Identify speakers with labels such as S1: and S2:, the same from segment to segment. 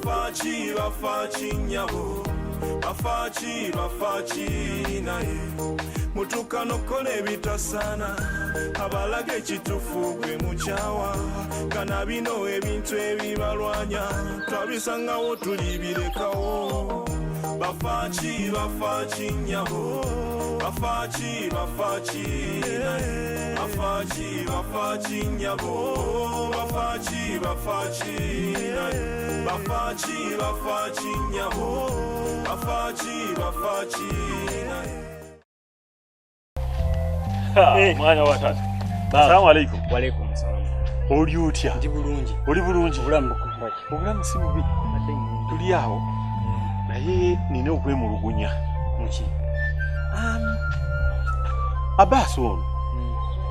S1: Bafaaki bafaaki nnyabo, bafaaki bafaaki, naye mutuuka n'okukola ebitasaana, abalaga ekituufu gwe mukyawa. Kana bino ebintu ebibalwanya twabisangawo, tulibirekawo. Bafaaki bafaaki nnyabo, bafaaki bafaaki, naye bafaaki bafaaki nnyabo, bafaaki bafaaki, naye bafaaki bafaaki nnyabo, bafaaki bafaaki, naye
S2: Mwana wa taata. Asalamu alaikum.
S3: Walaikum salam.
S2: Oli otya?
S3: Ndi bulungi.
S2: Oli bulungi?
S3: Obulamu bukumbaki?
S2: Obulamu si bubi.
S3: Badde nnyingi.
S2: Tuli awo naye nina okwemulugunya.
S3: Muki?
S2: Abaasi ono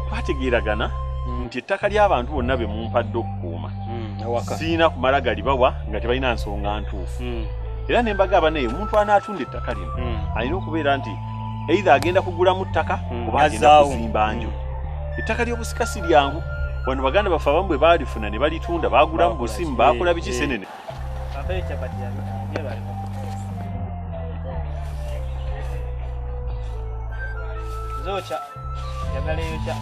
S2: twategeeragana nti ettaka ly'abantu bonna be mumpadde okukuuma
S3: Awaka.
S2: siina kumala galibawa nga tebalina nsonga ntuufu, era ne mbagamba naye omuntu anaatunda ettaka lino alina okubeera nti either agenda kugulamu ttaka oba agenda
S3: Azzaawo.
S2: kuzimba nju. Ettaka ly'obusika si lyangu. Wano baganda baffe abamu bwe baalifuna ne balitunda baagulamu
S3: Bakola
S2: busimu,
S3: ki?
S2: baakola biki, senene.
S4: Ampeyo chapati yange. Gyebaleko. Zookya. Njagala eyokya.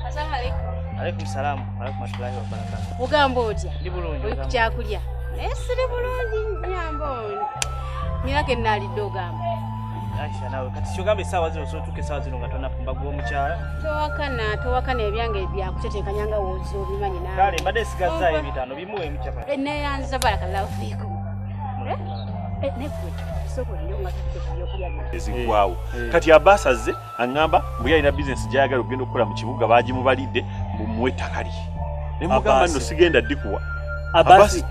S5: Asalamu alaikum.
S4: Alaikum salaam warahmatullahi wabarakatuh.
S5: Ugamba otya?
S4: Ndi bulungi.
S5: Oli ku kyakulya? Naye siri bulungi, nyamba ono. Nina ke naalidde ogamba.
S4: Aisha, nawe kati kyogamba essaawa zino osotuuka essaawa zino nga tonafumba gw'omukyala.
S5: Towakana, towakana, ebyange byakutetenkanya nga woozi obimanyi naawe.
S4: Kale mbadde sigazzaayo ebitaano bimuweemu chapati.
S5: Eh, neyanziza, barakallahu fiikum. Eh, negwe sooka olinde nga tuvudde ku byokulya bino.
S2: Eziggwawo. Kati Abaasi azze aŋŋamba mbu ye alina bizinesi gy'ayagala okugenda okukola mu kibuga, baagimubalidde, mbu muwe ettaka lye. Ne mugamba
S3: Abaasi.
S2: nno sigenda ddikuwa.
S3: Abasi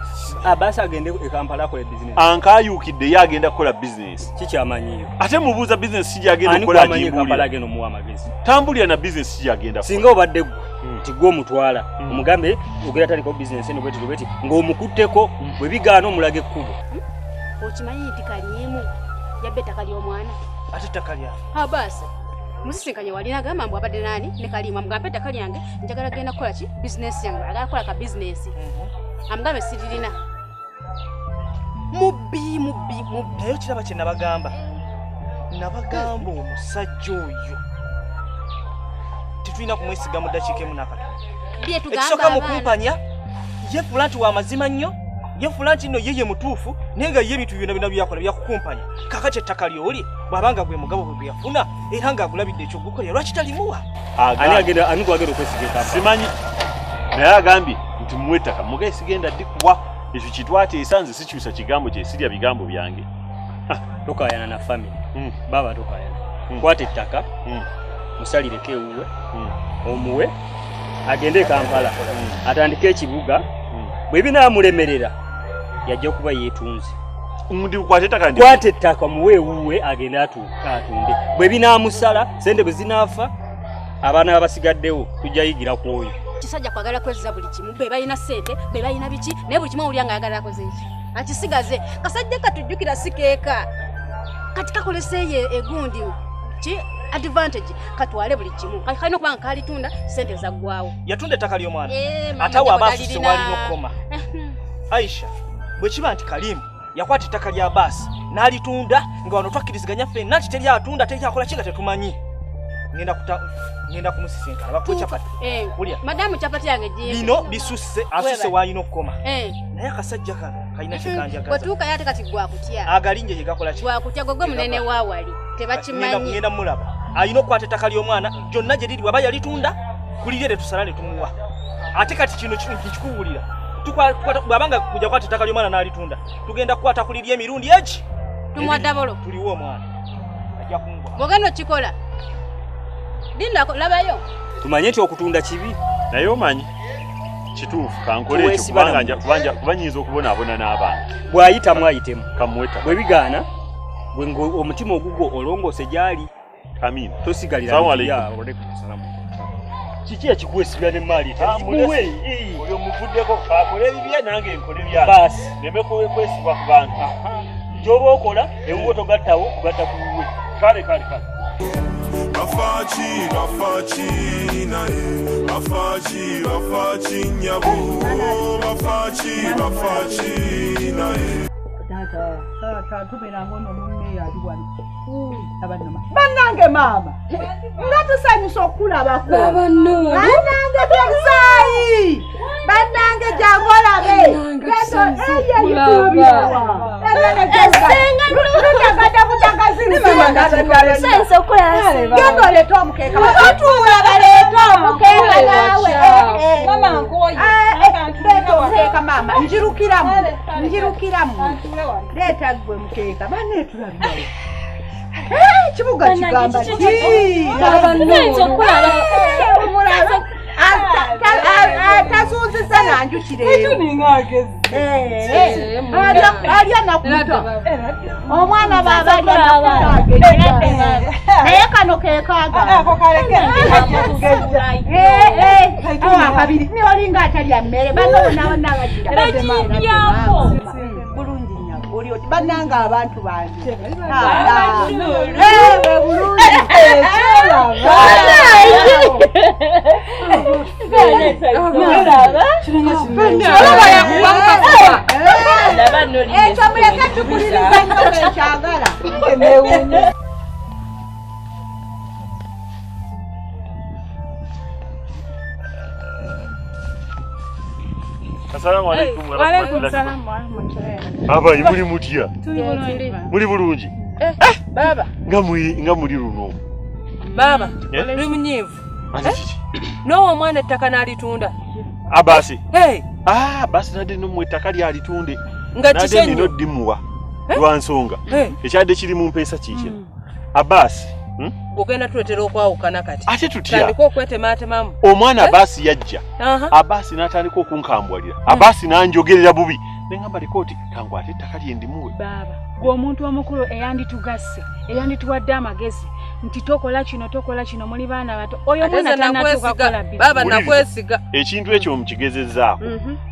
S3: Abasi agende e Kampala akole business.
S2: Ankaayuukidde, ye agenda kukola bizinesi.
S3: Kikyamanyiyo.
S2: Ate mubuuza bizinesi ki gy'agenda
S3: Ani
S2: okukola,
S3: gwamanyi e Kampala
S2: agimbuulira.
S3: agenda omuwa amagezi?
S2: Tambulira na bizinesi ki gy'agenda kukola.
S3: Singa obadde ggwe nti gwe omutwala omugambe ogenda tandikawo bizinesi eno bweti bweti ng'omukutteko, bwe bigaana omulaga ekkubo.
S5: Okimanyi nti Kaliimu yabba ettaka ly'omwana?
S4: Ate ettaka lyange?
S5: Abaasi musisinkanye wali, nagamba mbu abadde nani ne Kaliimu, amugambe ettaka lyange njagala genda kukola ki, bizinesi yange, agala kukola ka bizinesi, amugambe siririna. Mubbi, mubbi, mubbi.
S4: Naye okiraba kye nabagamba. Nabagamba omusajja oyo tetulina kumwesiga mu ddakiika emu n'akatono.
S5: Byetugamba
S4: Ekisooka
S5: abaana.
S4: mukumpanya, yefuula nti wa mazima nnyo, yefuula nti nno ye ye mutuufu, naye nga ye ebintu byonna byonna byakola byakukumpanya. Kakati ettaka lyoli bw'abanga gwe mugabo gwe gwe yafuna era ng'agulabidde ekyogukolera, lwaki talimuwa?
S3: Ani agenda, ani gwagenda okwesiga e Kampala?
S2: Simanyi, naye agambye nti muwe ettaka. Mugaye sigenda ddikuwa, ekyo kitwateesa, nze sikyusa kigambo kye, sirya bigambo byange.
S3: Tokayana na family. Baba, tokayana. Kwata ettaka, musalireko ewuwe, omuwe agende e Kampala atandike ekibuga. Bwe binaamulemerera yajja kuba yeetunze.
S2: Ndikwate ettaka ndi
S3: Kwata ettaka muwe ewuwe agende atunde. Bwe binaamusala sente bwe zinaafa, abaana abasigaddewo tujja yigira ku oyo.
S5: Kisajja kwagala kwezza buli kimu. Be balina ssente, be balina biki, naye buli kimu owulira nga ayagala akoze eki, akisigaze. Kasajja katujjukira si keeka, kati kakolesa eyo egundi ki advantage, katwale buli kimu. Kati kalina okuba nga kalitunda, ssente zaggwawo.
S4: Yatunda ettaka ly'omwana?
S5: Eh, mama,
S4: Ate awo
S5: nyabo
S4: aba asuse
S5: talirina.
S4: walina okukoma. Aisha, bwe kiba nti Kalimu yakwata ettaka lya Baasi n'alitunda nga wano twakkiriziganya ffenna nti teri atunda, teri akola ki, nga tetumanyi, ngenda kumusisinkana bakuwe chapati.
S5: Eh,
S4: Wulira.
S5: Madamu, chapati yange gimpe.
S4: Bino bisusse, asuse
S5: Webale.
S4: waalina okukoma.
S5: Eh.
S4: Naye akasajja kano kalina kyekanjagaza.
S5: Bwetuukayo ate kati gwakutya.
S4: Agalinje gye gakola ki?
S5: Gwakutya, gwe gwe munene wa wali, tebakimanyi.
S4: Ngenda mulaba. Alina okukwata ettaka ly'omwana gyonna gye liri, waba yalitunda kulirye, tetusala ne tumuwa. Ate kati kino nkikubuulira, bw'abanga kujja kukwata ettaka ly'omwana n'alitunda, tugenda kukwata ku lirye emirundi egi
S5: Tumuwa double.
S4: Tuliwo omwana ajja kungwa.
S5: Bw'ogenda okikola lindako, labayo.
S3: Tumanye nti okutunda kibi.
S2: Naye omanyi kituufu, kankole ekyo.
S3: Tuweesiba
S2: Kubanga
S3: nammwe.
S2: kuba nyinza okubonaabona n'abantu.
S3: Bw'ayitamu ayitemu.
S2: Kamuwe ettaka.
S3: Bwe bigaana bwe omutima ogugwo olongoose gy'ali.
S2: Amin.
S3: Tosigalira.
S2: Salamu alaikum.
S3: Ya, walaikum salamu. Kiki ekikwesibya n'emmaali?
S2: Ah,
S3: Kikuwe.
S2: Oyo muvuddeko, akole ebibye nange nkole byange.
S3: Baasi.
S2: Neme kwesibwa ku bantu.
S3: Gy'oba okola ewuwo togattawo, kugatta ku wuwe.
S2: Kale kale kale.
S1: Bafaaki bafaaki naye bafaaki bafaaki nnyabo bafaaki bafaaki naye.
S6: Taata tubeeranga ono munne ali wano. Bannange maama nga tusanyusa okulabako. Bannange Fexaayi, bannange jangu olabe. Genda oleete omukeeka. Otuula baleete omukeeka naawe. Leeta omukeeka maama, njirukiramu, njirukiramu. Leeta ggwe mukeeka, banne tulabirayo. Kibuga kigamba ki? Tazunziza nanjukire. Alya nakuta. Omwana baaba alya nakuta. Naye kano ke kaaga. Akabiri olinga atalya mmere banno bonna bonna bagira. Bulungi nnyabo oli oti bannange abantu bange. Ekyo muleke tukuliriza nnyo bwe nkyagala.
S2: Assalamu alaikum wa rahmatullahi. Abayi muli mutya? Muli bulungi?
S7: Baba.
S2: Nga muli luno.
S7: Baba, oli munyiivu. N'owa omwana ettaka n'alitunda.
S2: Abasi.
S7: Hey.
S2: Basi nadde no mu ettaka lyalitunde.
S7: Nga kiki
S2: ennyo? Nadde ddimuwa. Lwa nsonga. Ekyadde kiri mu mpeesa kiki? Abasi.
S7: Ogenda tuleetera okwawukana kati.
S2: Ate tutya?
S7: Tandika okwetemaatemamu.
S2: Omwana Abasi yajja. Abasi n'atandika okunkambwalira. Abasi n'anjogerera bubi. Ne ngamba likooti kankwate ettaka lye ndimuwe.
S8: Baba, gwe omuntu omukulu eyanditugasse, eyandituwadde amagezi nti tokola kino tokola kino muli baana bato. Oyo mwana tannatuuka kukola bibi.
S7: Baba nakwesiga.
S2: Ekintu ekyo mukigezezzaako.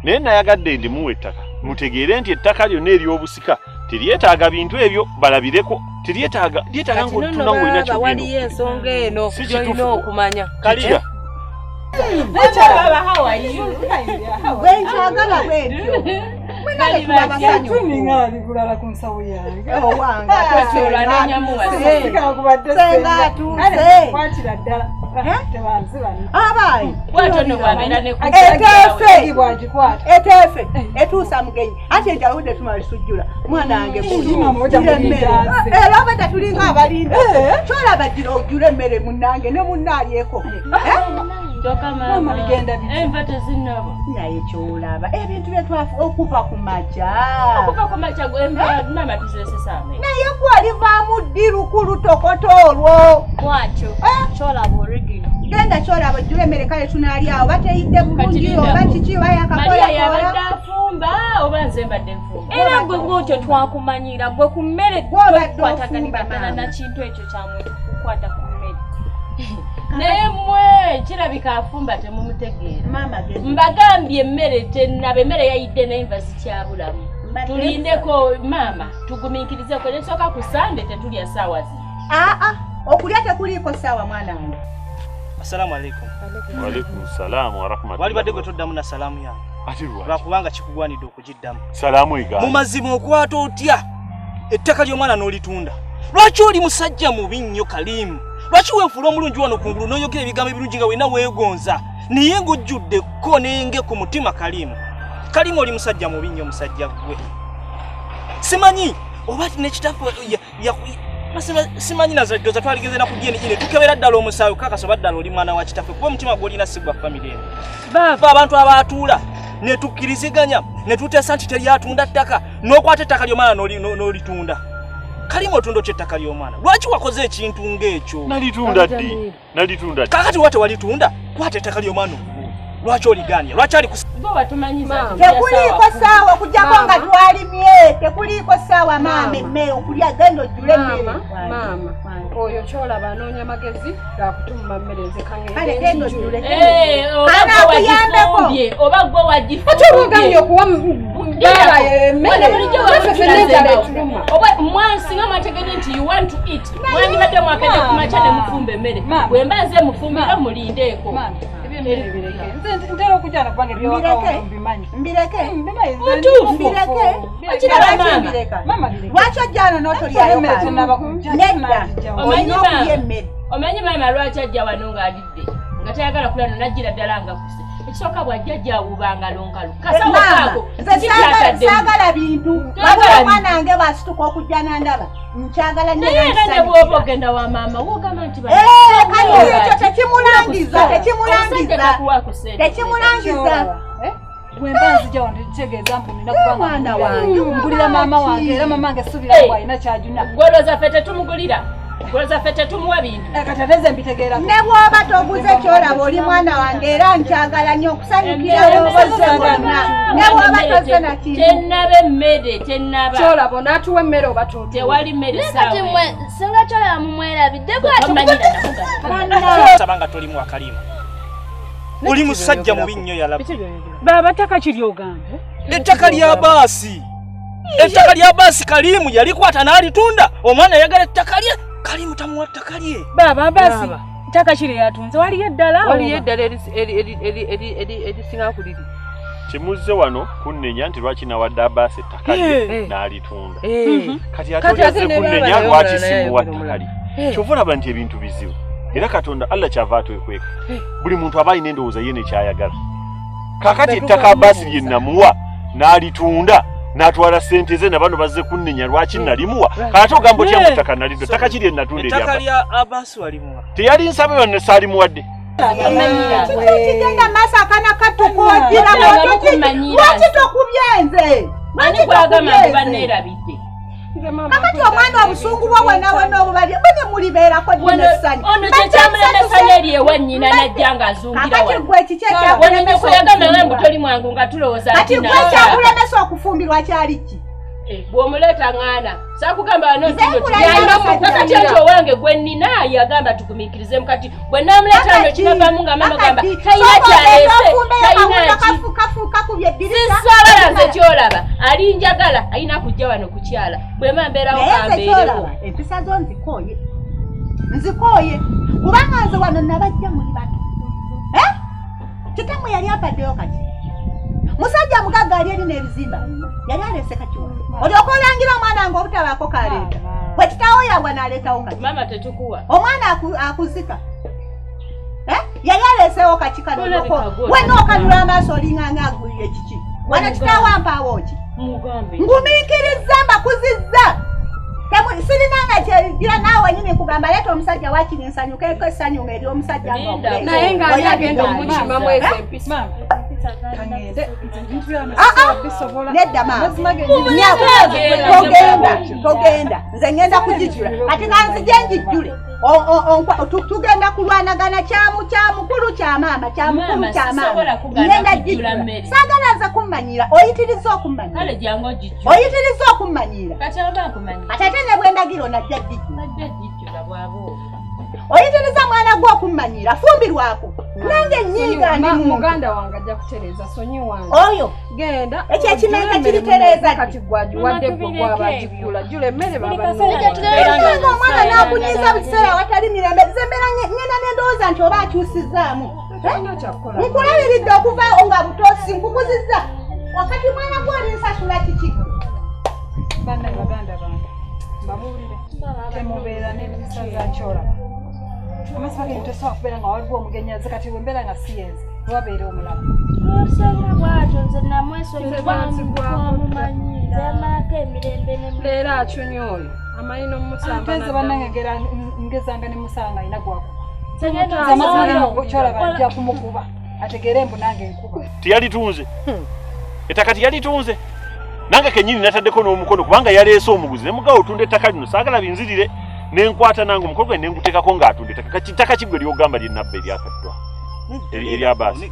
S2: Naye nayagadde ndimuwe ettaka. Mutegeere nti ettaka lyonna ery'obusika teryetaaga bintu ebyo balabireko. Teryetaaga lyetaaga ng'otunda ng'olina ky'ogenda.
S7: Waliyo ensonga eno gy'olina okumanya.
S2: Kitya?
S6: Bwe nkyagala bwentyo. Mwena tuba basanyufu. Owange senga atuuse. Abayi eteefe etuusa mugenyi ate enjala obudde tumala lisujjula mwana wange gira emmere era obadde tulinga abalinda kyolaba gira ojjula emmere munnange ne munnaalyeko.
S9: Enva tezinnaba.
S6: Naye kyolaba ebintu bye twafu okuva ku makya.
S9: Okuva ku makya enva maama tuzireese ssaawa.
S6: Naye gwe olivaamu ddi lukulu tokoto olwo?
S9: Bw'atyo kyolaba origino.
S6: Genda kyolaba ojjula emmere kale tunaalyawo bateyidde bulungi oba kiki oba yakakola.
S9: Maria yabadde afumba oba nze mbadde nfumba. Era gwe bw'otyo twakumanyira gwe ku mmere tokwataganira ddala na kintu ekyo kya muntu kukwata ku mmere. Naye mmwe kirabika afumba temumutegeera. Mbagambye emmere tennaba, emmere yayidde n'enva zikyabulamu. Tulindeko maama tugumiikirizeko nesooka ku Sande tetulya ssaawa zino.
S6: Okulya tekuliiko ssaawa mwana wange.
S4: Assalamu alaikum.
S2: Wa alaikum salaam wa rahmatullahi.
S4: Walibadde gwe toddamu na salaamu yange.
S2: Ate lwaki?
S4: Lwakubanga kikugwanidde okugiddamu.
S2: Salaamu egaana.
S4: Mu mazima okwata otya ettaka ly'omwana n'olitunda? Lwaki oli musajja mubi nnyo Kalimu? Lwaki weefuula omulungi wano kungulu n'oyogera ebigambo ebirungi nga wenna weegonza naye ng'ojjudde ko n'enge ku mutima Kalimu? Kalimu oli musajja mubi nnyo musajja ggwe. Simanyi oba ne kitaffe simanyi nazo twaligeze na ku DNA ne tukebera ddala omusaayi kakasa oba ddala oli mwana wa kitaffe kuba omutima gw'olina si gwa famire eno. Baba abantu abaatuula ne tukkiriziganya ne tuteesa nti teryatunda ttaka n'okwata ettaka ly'omwana n'olitunda. Kalimu otunda otya ettaka ly'omwana? Lwaki wakoze ekintu ng'ekyo?
S2: Nalitunda ddi? Nalitunda ddi?
S4: Kaakati wa tewalitunda, kwata ettaka ly'omwana Lwaki oliganya? Lwaki ali
S6: Tekuliiko ssaawa okuggyako nga twalimye. Tekuliiko ssaawa maama emmere okulya genda ojjule emmere.
S8: Maama,
S10: Oyo kyolaba anoonya magezi gakutumma mmere nze
S6: Kale genda ojjule.
S9: Oba gwe wagifumbye, oba gwe wagifumbye.
S10: Ate oba ogambye okuwa baaba emmere.
S9: Bulijjo
S10: Naffe ffenna enjala etuluma.
S9: Oba mwansinga mwategedde nti you want to eat. Mwandibadde mwakedde ku makya ne mufumba emmere. Bwe mba nze mufumbira mulindeeko.
S10: Ebyemmere bireke. Nze ntera okujana kubanga ebyewaka mbimanyi.
S6: Mbireke.
S9: Mutuufu.
S6: Mbireke.
S9: Okiraba
S6: Lwaki
S9: maama?
S6: mbireka?
S10: Maama bireke.
S6: Lwaki ojja wano n'otolyayo
S10: Emmere
S6: kantu?
S10: tennaba kujja,
S6: Nedda.
S9: Omanyi
S6: Olina okulya
S9: maama,
S6: emmere.
S9: omanyi maama lwaki ajja wano ng'alidde nga tayagala kulya no najjira ddala nga kuse. Ekisooka bw'ajja ajja awuuba ngalo nkalu. Kasawo
S6: Maama,
S9: kaako
S6: nze
S9: kiki kyataddemu?
S6: saagala bintu.
S9: Toyagala
S6: Wabula
S9: bintu.
S6: omwana wange bw'asituka okujja n'andaba nkyagala nnyo
S9: Naye era ne
S6: n'ansanyukira.
S9: bw'oba ogenda wa maama w'ogamba nti
S6: Eh, kati ekyo tekimulangiza, tekimulangiza.
S9: Omusajja takuwa ku ssente.
S6: Tekimulangiza.
S10: Bwe mba nzija wano tekitegeeza mbu nina kuba nga
S6: Mwana wange,
S10: ngulira maama wange era maama wange suubira mbu alina ky'ajuna.
S9: Gwolooza ffe tetumugulira. Gwolooza ffe tetumuwa bintu.
S10: Kati ate nze mbitegeera.
S6: Ne bw'oba toguze kyolaba oli mwana wange era nkyagala nnyo okusanyukira obuzze bwonna. Ne bw'oba tozze na kintu.
S9: Tennaba emmere tennaba.
S10: Kyolaba onaatuwa emmere oba totuwa?
S9: Tewali mmere
S11: Naye kati
S9: ssaawa
S11: mwe singa kyolaba mumwerabidde bw'atyo
S4: Saba nga tolimu akalimu. Oli musajja mubi nnyo yalaba.
S8: Baaba ttaka kiri ogambe.
S4: Ettaka lya baasi. Ettaka lya baasi Kalimu yalikwata n'alitunda. Omwana ayagala ettaka lye, Kalimu tamuwa ttaka lye.
S8: Baaba baasi ttaka kiri yatunze waliyo eddala
S7: Waliyo
S8: oba?
S7: eddala erisinga ku liri.
S2: Kimuzze wano kunnenya nti lwaki nawadde Abaasi ettaka lye
S7: Eh.
S2: n'alitunda.
S7: Eh.
S2: Kati ate
S7: Kati
S2: oli
S7: ate
S2: azze
S7: ne
S2: kunnenya
S7: baaba naye
S2: lwaki
S7: omulala naye
S2: simuwa
S7: ayogera
S2: ttaka lye.
S7: Eh.
S2: Kyova olaba nti ebintu bizibu. Era Katonda Allah kyava atwekweka. Buli muntu aba alina endowooza ye nekyayagala. Kaakati ettaka Abaasi lye namuwa n'alitunda n'atwala ssente ze na bano bazze kunnenya lwaki nalimuwa. Kaate ogamba otya mbu ttaka nalitunda? Ttaka ki lye natunda
S4: Ettaka
S2: erya
S4: lya Abaasi walimuwa.
S2: Teyali nsaba yonna saalimuwadde.
S6: Kiki kigenda maaso akaana katukoojira lwaki tokubye nze?
S9: Ani
S6: Lwaki
S9: gwagamba mbu
S6: tokubye nze?
S9: banneerabidde?
S6: Kakati omwana obusungu bwo bwonna bwonna obubalye bwe mulibeerako ddi n'essanyu.
S9: Ono kye kyamulemesa n'eri ewa nnyina n'ajja ng'azungira
S6: Kakati
S9: wano.
S6: gwe kiki
S9: Wano nnyoko yagamba
S6: ekyakulemesa
S9: nga mbu toli mwangu nga tulowooza
S6: Kati
S9: nti
S6: gwe
S9: naawe.
S6: ekyakulemesa okufumbirwa kyali ki?
S9: Bw'omuleeta ŋŋaana saakugamba wano nti
S6: Nze
S9: nno
S6: nkulabira abasajja.
S9: kakati nti owange gwe nnina yagamba tugumiikirizeemu kati bwe naamuleeta wano kinavaamu nga maama gamba talina kyaleese talina ki
S6: Kakubye eddirisa.
S9: sisobola nze kyolaba ali njagala alina kujja wano kukyala bwe mba mbeerawo
S6: Naye nze
S9: kambeerewo
S6: kyolaba empisa zo nzikooye. Nzikooye kubanga nze wano nabajja muli bato. Eh? Kitammwe yali ampaddeyo kaki? Musajja mugagga ali eri n'ebizimba alina. Yali aleese kaki wano. Olyoka olangira omwana wange obutabaako kaleeta. Bwe kitaawo yagwa n'aleetawo kaki.
S9: Maama tetukuwa.
S6: Omwana akuzika. Eh? Yali aleeseewo kaki kano
S9: Olabika
S6: olyoka-
S9: gw'otali
S6: Wenna okanula amaaso olinganga agulire kiki? Wano kitaawo ampaawo ki?
S9: Mugambe.
S6: Ngumiikirizza mbakuzizza. Sirina nga kyegira naawe wenyini nkugamba leeta omusajja waakiri nsanyukeko essanyu ng'ery'omusajja nga omuleese.
S10: Naye ng'ani agenda omukimamu ezo
S6: Eh?
S10: empisa?
S6: Ah, ah, nedda maama. Nnyabo, togenda togenda nze ngenda kugijjula kati kanzije njijjule Tugenda kulwanagana kyamu kyamukulu kya maama kyamukulu
S9: Maama,
S6: kya maama
S9: sisobola kugaana
S6: ngenda
S9: kujjula
S6: gijjula
S9: mmere.
S6: saagala nze kummanyira oyitiriza okummanyira
S9: Kale jangu ogijjule.
S6: oyitiriza okummanyira
S9: Kati oba nkumanyi.
S6: ate ate ne bwendagira onajja gijjula
S9: Ajja gijjula bw'aba olwo.
S6: oyitiriza mwana gwe okummanyira fumbirwako nange nyiiga ndi muntu
S10: Muganda wange ajja kutereeza sonyiwa nze.
S6: Oyo.
S10: Genda.
S6: Ekyo ekimenke
S10: ojjule emmere
S6: kiritereeza
S10: munno, Kati gwe agiwadde gwe gwaba agigula. Jjula emmere baba
S6: Kubanga omwana n'akunyiiza buli kiseera awatali mirembe nze mbeera ngenda nendowooza nti oba akyusizaamu Nkulabiridde okuva nga butosi nkukuzizza wakati mwana gwe oli nsasula kiki
S10: Bannaye baganda bange mbabuulire temubeera n'empisa za kyolaba. Amazima ge tosobola kubeera nga waliwo omugenyi azze kati bwe mbeera nga si yenze wabeera omulala.
S11: Omusajja bw'atyo nze namwesonyiwamumanyiira emirembe ne
S10: Leero acunya oyo amanyi n'omusamba
S12: Ate nze bannange ngezanga ne musanga alina gwakuba.
S11: Tegenda
S12: Nze amazima
S11: oyo.
S12: ge kyolaba nja kumukuba ategeere mbu nange nkuba.
S2: Teyalitunze. Ettaka teyalitunze. Nange kennyini nataddeko n'omukono kubanga yaleese omuguzi ne mugawo otunda ettaka lino saagala binzirire ne nkwata nange omukono gwe ne nguteekako ng'atunda ettaka. Kati ttaka ki gwe ly'ogamba lye nabba eryakaddwa? Erya baasi.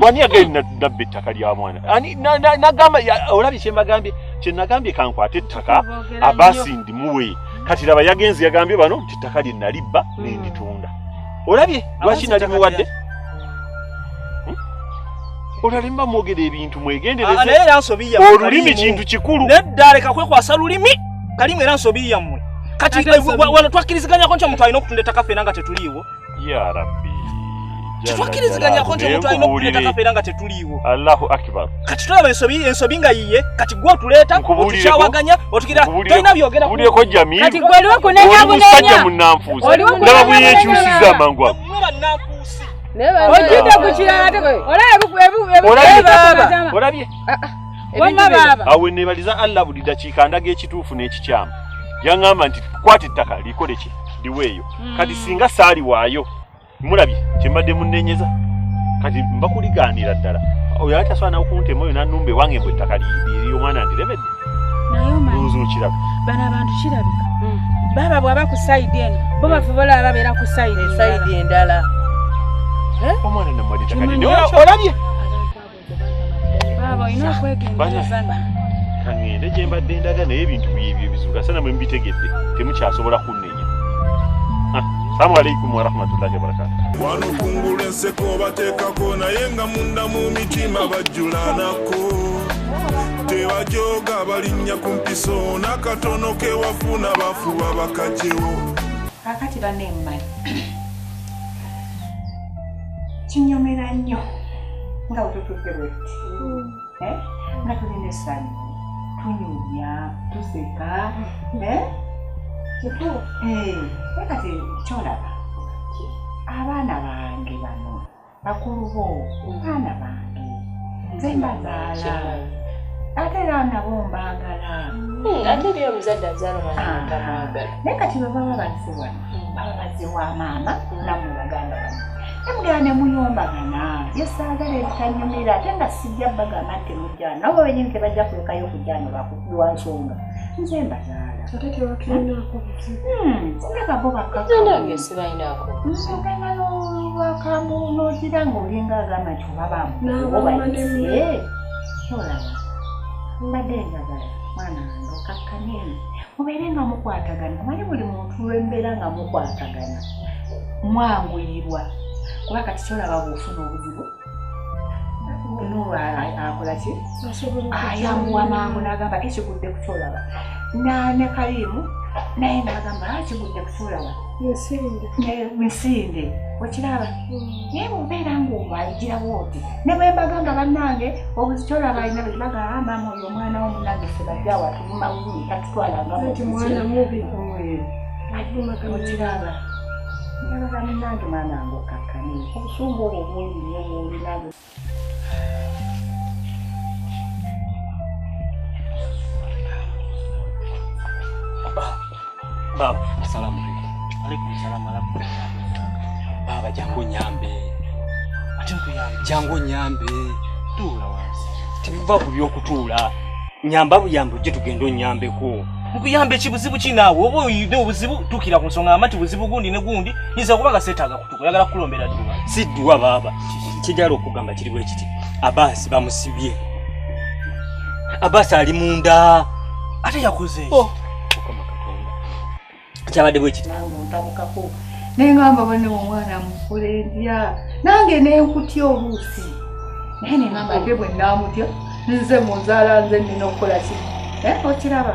S2: Wani yagenda nabba ettaka lya mwana? Ani nagamba olabye kye mbagambye? Kye nagambye kankwate ettaka
S9: Boogera
S2: Abaasi
S9: nnyo.
S2: ndimuwe. Kati laba yagenze yagambye bano nti ttaka lye nalibba nenditunda. Olabye lwaki nalimuwadde? Olalimba mwogera ebintu mwegendereze.
S4: Naye era nsobi yammwe.
S2: Olulimi kintu kikulu.
S4: Nedda leka kwekwasa lulimi. Kalimu era nsobi yammwe. Kati wano twakkiriziganyako nti omuntu alina okutunda ettaka ffena nga tetuliiwo.
S2: Ya Rabbi.
S4: Tetwakkiriziganyako nti omuntu alina okutunda ettaka ffena nga tetuliiwo.
S2: Allahu Akbar.
S4: Kati tulaba ensobi nga yiye, kati gwe otuleeta, otukyawaganya, otugira tolina byogera.
S2: Nkubuulireko Jamiru.
S8: Kati gwe oliwo kunenya bunenya.
S2: Musajja munnanfuusi. Ndaba bwe yeekyusiza amangu ago.
S4: Mmwe bannanfuusi.
S8: Ojjudde ku kirala ate olabye
S2: olabye.
S8: Wamma baaba.
S2: Awo neebaliza Allah buli dakiika ndaga ekituufu n'ekikyamu. Yaŋŋamba nti kwata ettaka likole ki liweeyo. Kati singa saaliwaayo mulabye kye mbadde munnenyeza. Kati mba kuligaanira ddala. Oyo ate asobola n'okuntema oyo n'annumba ewange mbu ettaka ly'omwana ndiremedde.
S8: Naye omanyi
S2: Ndowooza okiraba.
S8: bano abantu kirabika baaba bw'aba ku sayidi eno bo bafe balaba babeera ku sayidi
S7: endala.
S2: Omwana namuwadde ettaka lye. Olabye?
S8: Baaba olina okwegendereza.
S2: Kaŋŋende gye mbadde ndaga naye ebintu byebyo ebizibu kasana mwe mubitegedde temukyasobola kunnenya. Assalamu alaikum warahmatullahi wabarakatuh.
S1: Wano kungulu enseko bateekako naye nga munda mu mitima bajjulanako. Tebajooga balinnya ku mpiso n'akatono ke wafuna bafuba bakagyewo.
S6: Kaakati banne mmanyi kinyumira nnyo nga bwe tutudde bwe tuti nga tulina essanyu tunyumya tuseka naye kati kyolaba abaana bange bano bakulu bo baana bange nze mbazaala ate era nabo mbaagala.
S9: Ate eri omuzadde azaala omwana tamwagala.
S6: Naye kati bwe baba bazze wano baba bazze wa maama nammwe baganda bano nemugenda ne muyombagana yesaagala ebitanyumira ate nga sijja bagamba nti temujja wano nabo benyini tebajja kulekayo okujja wano lwa nsonga nze mbazaala.
S13: Ate tebatulinaako buzibu.
S6: Ndaba bo bakaka.
S9: Nze nange sibalinaako buzibu.
S6: Ogenda n'olwakambu n'ogira ng'olinga agamba nti oba bamubayise. Kyolaba mbadde njagala mwana wange okakkane mubeere nga mukwatagana. Omanyi buli muntu lwembeera nga mukwatagana mwanguyirwa kuba kati kyolaba bw'ofuna obuzibu akola ki ayamuwa mangu n'agamba ekigudde ku kyolaba ne Kalimu naye n'agamba kigudde ku kyolaba misinde okiraba naye bw'obeera ng'obayigira bw'oti ne bwe mbagamba bannange obuzi kyolaba alina bwe bagamba maama oyo omwana wo munnange ffe bajja awo atuvuma bulumi tatutwalanga
S13: mwana mubi
S6: okiraba njagala munnange mwana wange okkakkane obusungu obwo bungi nnyo bw'olina.
S3: Baba, assalamu alaikum. Alaikum salam warahmatullahi. Baba jangu nyambe. Ate nkuyambe. Jangu nyambe. Tuula wansi. Tebiva ku by'okutuula. Nyamba buyambe ojje tugende onnyambeko.
S4: Nkuyambe ekibuzibu kinaawe oba oyidde obuzibu tuukira ku nsonga amati buzibu gundi ne gundi yinza kuba nga seetaaga kutuuka oyagala kukulombera dduwa.
S3: Si dduwa baaba. Kijala okugamba kiri bwe kiti. Abasi bamusibye. Abasi ali munda.
S4: Ate yakoze ki?
S3: Oh. Mukama Katonda. Kyabadde bwe kiti.
S6: Ntabukako. Naye ngamba banne omwana mukole ntya nange nenkutya oluusi naye nengamba ate bwe nnaamutya nze muzaala nze nnina okukola ki okiraba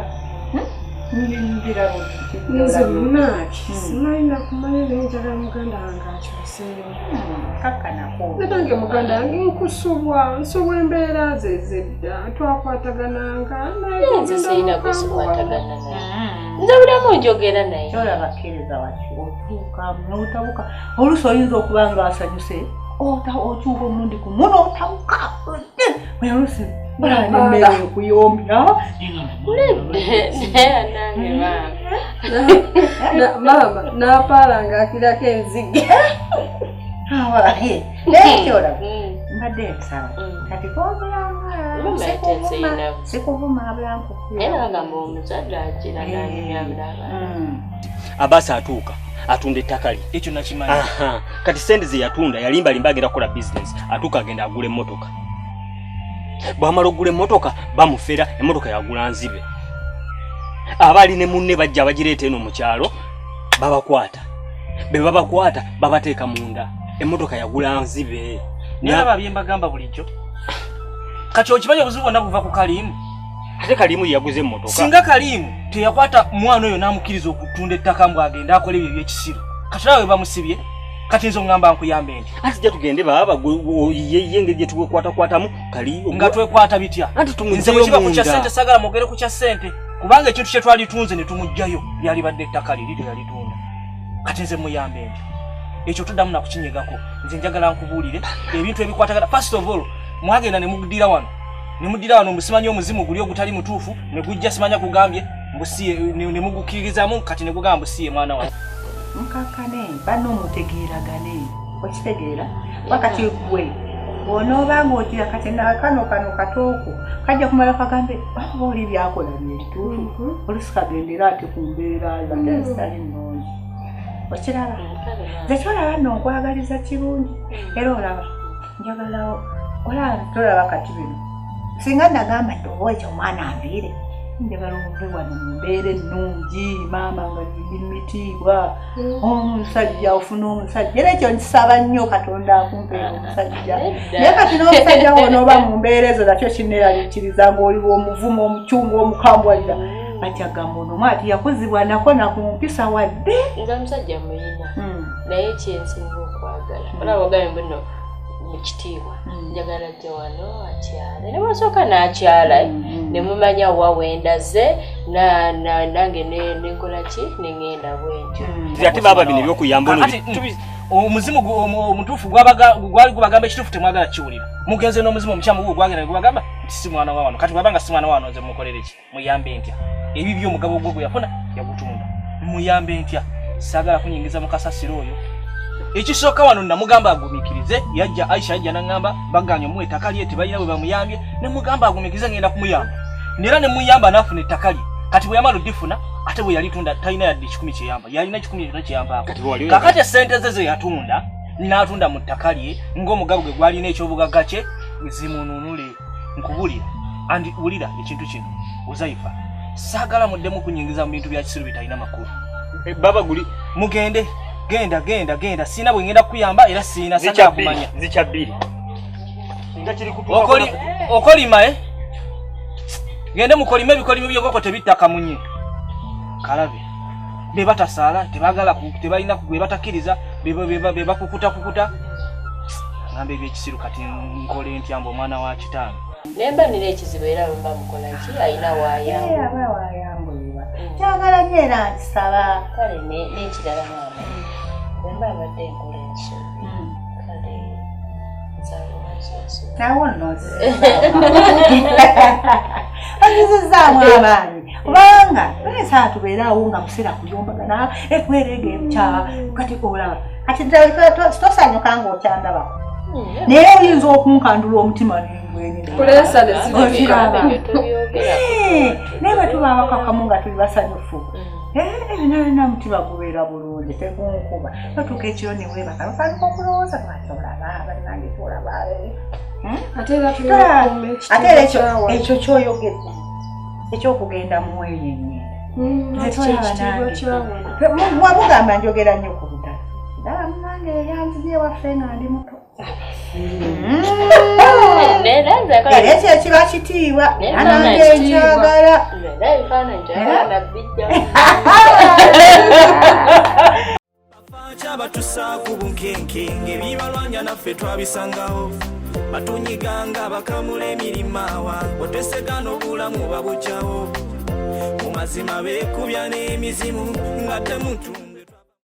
S13: nze munaaki simanyi nakumanya naye njagala muganda wange akyuseewo.
S6: Kakkanako.
S13: Nange muganda wange nkusubwa nsubwa embeera ze ez'edda twakwatagananga naye
S9: nze sirina gwe sikwatagana naye. Nze bulamu njogera naye.
S6: Kyolaba kkiriza waki otuuka n'otabuka oluusi oyinza okuba nga asanyuse okyuka omulundi gumu n'otabuka oluusi balaba n'emmere ekuyombya.
S13: Maama n'apaala ng'akirako enzige.
S6: Naye kyolaba mbadde nsaba kati koobulanga sikuvuma ablanku.
S3: Abasi atuuka atunda ettaka lye.
S4: Ekyo nakimanyi.
S3: Kati sente ze yatunda yalimbalimba agenda kukola bizinesi atuuka agenda agula emmotoka. Bw'amala okugula emmotoka bamufera emmotoka yagula nzibe. Aba ali ne munne bajja bagireeta eno mu kyalo babakwata. Be babakwata babateeka munda. Emmotoka yagula nzibe.
S4: Nalaba bye mbagamba bulijjo. Kati okimanyi obuzibu bwonna buva ku Kalimu.
S3: Ate Kalimu yaguze emmotoka.
S4: Singa Kalimu teyakwata mwana oyo n'amukkiriza okutunda ettaka mbu agende akole ebyo eby'ekisiru. Kati olaba bwe bamusibye. Kati nze oŋŋamba nkuyambe nti.
S3: Anti jja tugende baaba ye engeri gye twekwatakwatamu kali.
S4: Nga twekwata bitya?
S3: Anti
S4: Nze bwe
S3: tumuggyeyo
S4: kiba ku kya
S3: munda.
S4: ssente saagala mwogere ku kya ssente. Kubanga ekintu kye twalitunze ne tumuggyayo lyalibadde ettaka lye liryo yalitunda. Kati nze muyambe nti. Ekyo tuddamu na kukinyegako. Nze njagala nkubuulire ebintu ebikwatagana. First of all, mwagenda ne muddira wano. Ne muddira wano mbu simanyi omuzimu guli ogutali mutuufu ne gujja simanya kugambye mbu si ne mugukkiririzaamu kati ne gugamba mbu si ye mwana wange.
S6: Mukakkane banno mutegeeragane okitegeera wakati gwe bw'onooba ng'ogira kati nakano kano katooko kajja kumala kagambe oba oli byakola byebituufu olusi kagendera ate ku mbeera ze ate zitali nnungi okiraba nze kyolaba nno nkwagaliza kirungi era olaba njagala olaba tolaba kati bino singa nagamba nti oba ekyo omwana anviire njagala ove wano mu mbeera ennungi maama nga ndi mitiibwa omusajja ofuna omusajja era ekyo nkisaba nnyo Katonda akumpeera omusajja naye kati n'omusajja wonooba mu mbeera ezo nakyo kinneeraliikiriza ng'oli omuvumu omucungu omukambwalira bajja gamba ono omwana tiyakuzibwa nako na ku mpisa wadde.
S9: Nze omusajja muyina naye kyensinga okwagala olaba ogambye mbu nno mu kitiibwa njagala ajje wano akyale ne bwasooka n'akyala ne mumanya wa wendaze nange nenkola ki ne ŋŋenda bwentyo.
S3: Ate baaba bino eby'okuyamba ono
S4: Kakati, omuzimu omutuufu gwali gubagamba ekituufu temwagala kiwulira. Mugenze n'omuzimu omukyamu gwo gwagenda ne gubagamba nti si mwana wa wano. Kati bw'aba nga si mwana wa wano nze mukolere ki? Muyambe ntya? Ebibyo omugabo gwe gwe yafuna yagutunda. Muyambe ntya? Saagala kunyingiza mu kasasiro oyo. Ekisooka wano namugamba agumiikirize, yajja Aisha yajja n'aŋŋamba bagaanye omuwa ettaka lye tebalina bwe bamuyambye, ne mugamba agumiikirize ngenda kumuyamba. Era ne muyamba n'afuna ettaka lye. Kati bwe yamala oddifuna ate bwe yalitunda talina yadde 1,000 kyeyamba. Yalina 1,000 kyonna kyeyambaako. Kaakati essente ze ze yatunda n'atunda mu ttaka lye ng'omugabo gwe gwalina eky'obugagga kye zimununule. Nkubulira andi wulira ekintu kino Uzaifa, saagala muddemu kunyingiza mu bintu bya kisiru bitalina makulu.
S3: Baba guli
S4: mugende genda genda genda, sina bwe ngenda kukuyamba era sina saagala kumanya.
S3: Zikya bbiri.
S4: Okolima Gende mukolime ebikolimo by'enkoko tebitta kamunye. Kalabe be batasaala tebaagala tebalina be batakkiriza be bakukuta kukuta. Ngamba ebyekisiru kati nkole ntya mbu omwana wa kitange.
S9: Naye mba nina ekizibu era bwe mba mukola ki alina waayambulwa.
S6: Aba waayambulwa. Kyagala nnyo era nkisaba.
S9: Kale n'ekirala maama bwe mba abadde nkola ensobi kale nsaba onsaasire.
S6: Nawo nno onzizizzaamu amaanyi kubanga esaa tubeere awo nga museera kuyombagana etwerega ebikya kati olaba kati tosanyuka ng'okyandabako naye oyinza okunkandula omutima naye bwe tuba abakakamu nga tuli basanyufu ebina byonna omutima gubeera bulungi tegunkuba otuuka ekiro ne weebaka otandika okulowooza lwaki olaba bannange tolaba
S13: Ate era tulina okukuuma ekitiibwa
S6: ate era
S13: kya wano.
S6: ekyo kyoyogedde ekyokugenda muwenyenye
S13: Ekitiibwa kya wano.
S6: Wamugamba njogera nnyo ku butale ddala munange eyanzibye ewaffe nga ndi muto. Era ekyo ekiba kitiibwa nange nkyagala.
S1: Kyabatusa ku bunkenke ng'ebibalwanya naffe twabisangawo batunyiganga bakamula emirimu awa otesega n'obulamu babukyawo mu mazima beekubya n'emizimu nga temutu.